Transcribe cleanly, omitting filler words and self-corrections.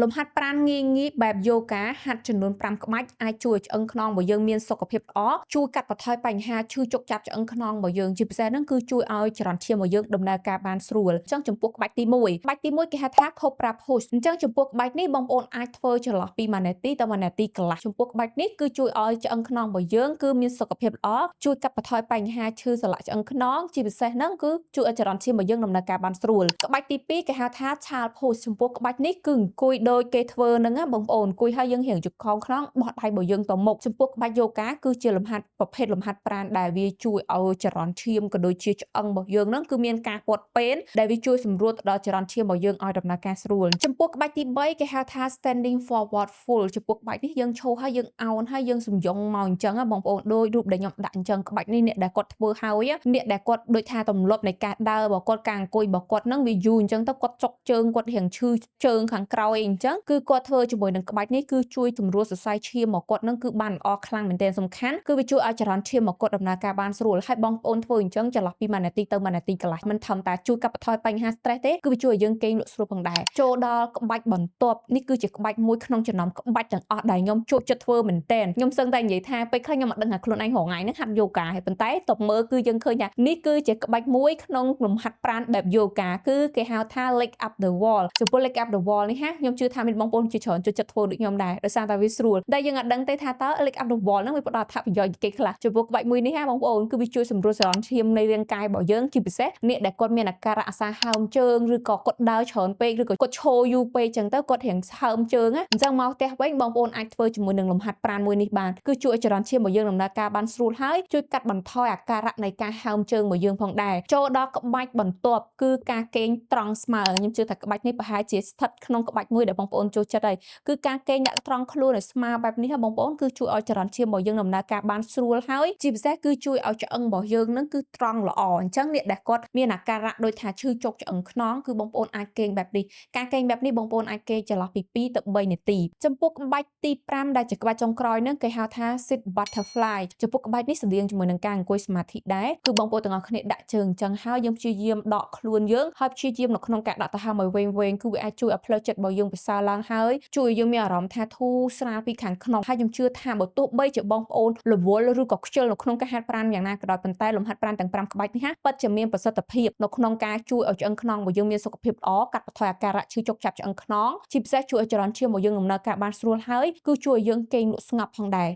លំហាត់ប្រាណងាយងាយបែបយូហ្គាហាត់ចំនួន5ក្បាច់អាចជួយឲ្យឆ្អឹងខ្នងរបស់យើងមានសុខភាពល្អជួយកាត់បន្ថយបញ្ហាឈឺចុកចាប់ឆ្អឹងខ្នងរបស់យើងជាពិសេសហ្នឹងគឺជួយឲ្យចរន្តឈាមរបស់យើងដំណើរការបានស្រួលអញ្ចឹងចំពោះក្បាច់ទី1ក្បាច់ទី1គេហៅថា Cobra Pose អញ្ចឹងចំពោះក្បាច់នេះបងប្អូនអាចធ្វើចន្លោះពី1នាទីទៅ1នាទីកន្លះចំពោះក្បាច់នេះគឺជួយឲ្យឆ្អឹងខ្នងរបស់យើងគឺមានសុខភាពល្អជួយកាត់បន្ថយបញ្ហាឈឺសន្លាក់ឆ្អឹងខ្នងជាពិសេសហ្នឹងគឺជួយឲ្យចរន្តឈាមរបស់យើងដំណើរការបានស្រួលក្បាច់ទី2គេហៅថា Child Pose ចំពោះក្បាច់នេះគឺអង្គុយដូចគេធ្វើហ្នឹងណាបងប្អូនអង្គុយហើយយើងរៀងចកោងខ្នងបោះដៃរបស់យើងទៅមុខចំពោះក្បាច់យូហ្គាគឺជាលំហាត់ប្រភេទលំហាត់ប្រាណដែលវាជួយឲ្យចរន្តឈាមក៏ដូចជាឆ្អឹងរបស់យើងហ្នឹងគឺមានការពាត់ពេនដែលវាជួយសម្រួលទៅដល់ចរន្តឈាមរបស់យើងឲ្យដំណើរការស្រួលចំពោះក្បាច់ទី3គេហៅថា standing forward fold ចំពោះក្បាច់នេះយើងឈរហើយយើងអោនហើយយើងសំយងមកអញ្ចឹងណាបងប្អូនដូចរូបដែលខ្ញុំដាក់អញ្ចឹងក្បាច់នេះអ្នកដែលគាត់ធ្វើហើយអ្នកដែលគាត់ដូចថាទម្លាប់នៃការដើររបស់គាត់ការអង្គុយរបស់គាត់ហ្នឹងវាយូរអញ្ចឹងទៅគាត់ចុកជើងគាត់រៀងឈឺជើងខាងក្រោយអញ្ចឹងគឺគាត់ធ្វើជាមួយនឹងក្បាច់នេះគឺជួយសម្រួលសរសៃឈាមរបស់គាត់ហ្នឹងគឺបានល្អខ្លាំងមែនទែនសំខាន់គឺវាជួយឲ្យចរន្តឈាមរបស់គាត់ដំណើរការបានស្រួលហើយបងប្អូនធ្វើអញ្ចឹងចន្លោះពី1នាទីទៅ1នាទីកន្លះមិនធំតែជួយកាត់បន្ថយបញ្ហា stress ទេគឺវាជួយឲ្យយើងគេងលក់ស្រួលផងដែរចូលដល់ក្បាច់បន្ទាប់នេះគឺជាក្បាច់មួយក្នុងចំណោមក្បាច់ទាំងអស់ដែលខ្ញុំចូលចិត្តធ្វើមែនទែនខ្ញុំសឹងតែនិយាយថាពេលខ្លះខ្ញុំអត់ដឹងថាខ្លួនឯងរងថ្ងៃហ្នឹងហាត់យូហ្គាហើយប៉ុន្តែតបមើលគឺយើងឃើញថានេះគឺជាក្បាច់មួយក្នុងលំហាត់ប្រាណបែបយូហ្គាគឺគេហៅថា leg up the wall ចំពោះ leg up the wall នេះហាខ្ញុំជឿថាមានបងប្អូនជាច្រើនចូលចិត្តធ្វើដូចខ្ញុំដែរដោយសារតែវាស្រួលតែយើងអត់ដឹងទេថាតើ leg up the wall ហ្នឹងវាផ្ដល់អត្ថប្រយោជន៍គេខ្លះចំពោះក្បាច់មួយនេះហាបងប្អូនគឺវាជួយសម្រួលចរន្តឈាមនៃរាងកាយរបស់យើងជាពិសេសអ្នកដែលគាត់មានអាការៈអាសាហើមជើងឬក៏គាត់ដើរច្រើនពេកឬក៏គាត់ឈរយូរពេកចឹងទៅគាត់រៀងហើមជើងណាអញ្ចឹងមកផ្ទះវិញបងប្អូនអាចធ្វើជាមួយនឹងលំហាត់ប្រាណមួយនេះបានគឺជួយឲ្យចរន្តឈាមរបស់យើងដំណើរការបានស្រួលហើយជួយកាត់បន្ថយអាការៈនៃការហើមជើងរបស់យើងផងដែរចូលដល់ក្បាច់បន្ទាប់គឺការគេងត្រង់ស្មើខ្ញុំជឿថាក្បាច់នេះប្រហែលជាស្ថិតក្នុងក្បាច់មួយដែលបងប្អូនចូលចិត្តហើយគឺការគេងដាក់ត្រង់ខ្លួនឲ្យស្មើបែបនេះបងប្អូនគឺជួយឲ្យចរន្តឈាមរបស់យើងដំណើរការបានស្រួលហើយជាពិសេសគឺជួយឲ្យឆ្អឹងរបស់យើងនឹងគឺត្រង់ល្អអញ្ចឹងអ្នកដែលគាត់មានអាការៈដូចថាឈឺចុកឆ្អឹងខ្នងគឺបងប្អូនអាចគេងបែបនេះការគេងបែបនេះបងប្អូនអាចគេងចន្លោះពី2ទៅ3នាទីចំពោះក្បាច់ទី5ដែលជាក្បាច់ចុងក្រោយហ្នឹងគេហៅថា sit butterfly ចំពោះក្បាច់នេះស្តៀងជាមួយនឹងការអង្គុយសមាធិដែរគឺបងប្អូនទាំងអស់គ្នាដាក់ជើងអញ្ចឹងហើយយើងព្យាយាមដកខ្លួនយើងហើយព្យាយាមនៅក្នុងការដាក់ដង្ហើមឲ្យវែងវែងគឺវាអាចជួយឲ្យផ្លូវចិត្តរបស់យើងប្រសើរឡើងហើយជួយឲ្យយើងមានអារម្មណ៍ថាធូរស្រាលពីខាងក្នុងហើយខ្ញុំជឿថាបើទោះបីជាបងប្អូនរវល់ឬក៏ខ្ជិលនៅក្នុងការហាត់ប្រាណយ៉ាងណាក៏ដោយប៉ុន្តែលំហាត់ប្រាណទាំង5ក្បាច់នេះហាពិតជាមានប្រសិទ្ធភាពនៅក្នុងការជួយឲ្យឆ្អឹងខ្នងរបស់យើងមានសុខភាពល្អកាត់បន្ថយអាការៈឈឺចុកចាប់ឆ្អឹងខ្នងជាពិសេសជួយឲ្យចរន្តឈាមរបស់យើងដំណើរការបានស្រួលហើយគឺជួយឲ្យយើងគេងលក់ស្ងប់ផងដែរ។